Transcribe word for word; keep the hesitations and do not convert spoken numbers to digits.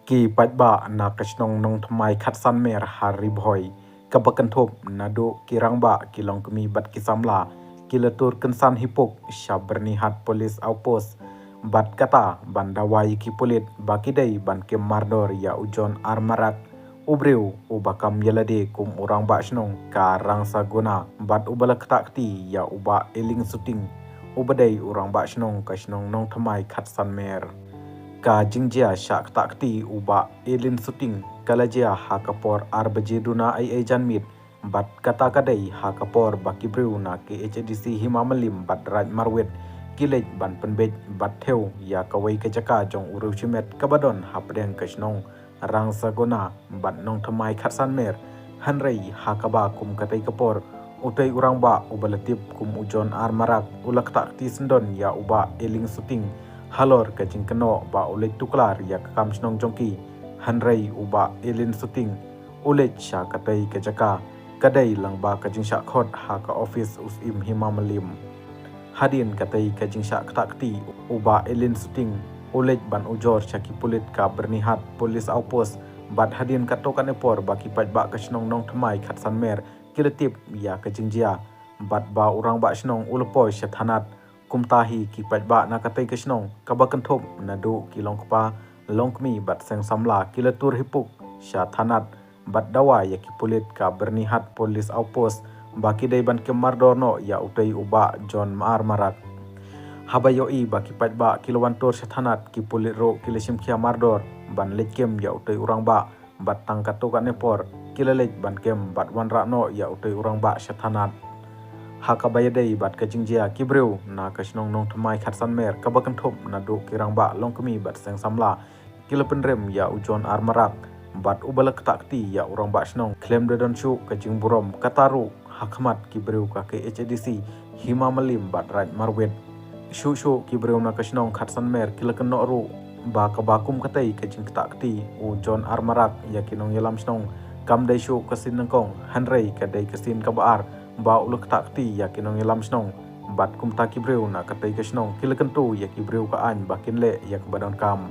Ki paidbah na ka shnong Nongthymmai Khatsan Mer ha Ri Bhoi, kaba kynthup naduh ki rangbah, ki longkmie bad ki samla, ki la tur kynsan hipuk sha Byrnihat Police Outpost, bad kata ban dawa ïa ki pulit ba ki dei ban kem mardor ïa u John R Marak, u briew uba kam ïalade kum u rangbah shnong ka Rangsagona, bad uba la ktah kti ïa u Bah Eling Suting, uba dei u rangbah shnong ka shnong Nongthymmai Khatsan Mer. Ka jingjia shah ktah kti u Bah Eling Suting ka la jia ha ka por ar baje duna eiei janmiet, bad kata ka dei ha ka por ba ki briew na K H A D C Hima Mylliem bad Raid Marwet ki leit ban pynbeit bad thew ïa kawei ka jaka jong u riew shimet kaba don hapdeng ka shnong Rangsagona bad Nongthymmai Khatsan Mer. Hynrei ha kaba kum katei ka por, utei u rangbah uba la tip kum u John R Marak u la ktah kti syndon ïa u Bah Eling Suting halor ka jingkynnoh ba u leit tuklar ïa ka kam shnong jong ki. Hynrei u Bah Eling Suting u leit sha katei ka jaka, ka dei lyngba ka jingshah khot ha ka office u Syiem Hima Mylliem. Hadien katei ka jingshah ktah kti, u Bah Eling Suting u leit ban ujor sha ki pulit ka Byrnihat Police Outpost, bad hadien katto katne por ba ki paidbah ka shnong Nongthymmai Khatsan Mer ki la tip ïa ka jingjia, bad ba u rangbah shnong u la poi sha thanat. Kumta hi ki paidbah na katei ka shnong, kaba kynthup naduh ki longkpa, longkmie bad seng samla ki la tur hipuk sha thanat bad dawa ïa ki pulit ka Byrnihat Police Outpost ba ki dei ban kem mardor noh ïa utei u Bah John R Marak. Haba ïohi ba ki paidbah ki la wan tur sha thanat, ki pulit ruh ki la shim khia mardor ban leit kem ïa utei u rangbah, bad tang katto katne por ki la leit ban kem bad wanrah noh ïa utei u rangbah sha thanat. Ha kaba ïadei bad ka jingjia, ki briew na ka shnong Nongthymmai Khatsan Mer, kaba kynthup naduh ki rangbah, longkmie bad seng samla, ki la pynrem ïa u John R Marak bad uba la ktah kti ïa u rangbah shnong khlem da don shuh ka jingburom, kata ruh ha khmat ki briew ka K H A D C Hima Mylliem bad Raid Marwet. Shuh shuh ki briew na ka shnong Khatsan Mer ki la kynnoh ruh ba kaba kum katei ka jingktah kti u John R Marak ïa ki nongïalam shnong kam dei shuh ka sien nyngkong, hynrei ka dei ka sien kaba ar ba u la ktah kti ïa ki nongïalam shnong. Bad kumta ki briew na katei ka shnong ki la kyntu ïa ki briew ka aiñ ba kin leh ïa kaba donkam.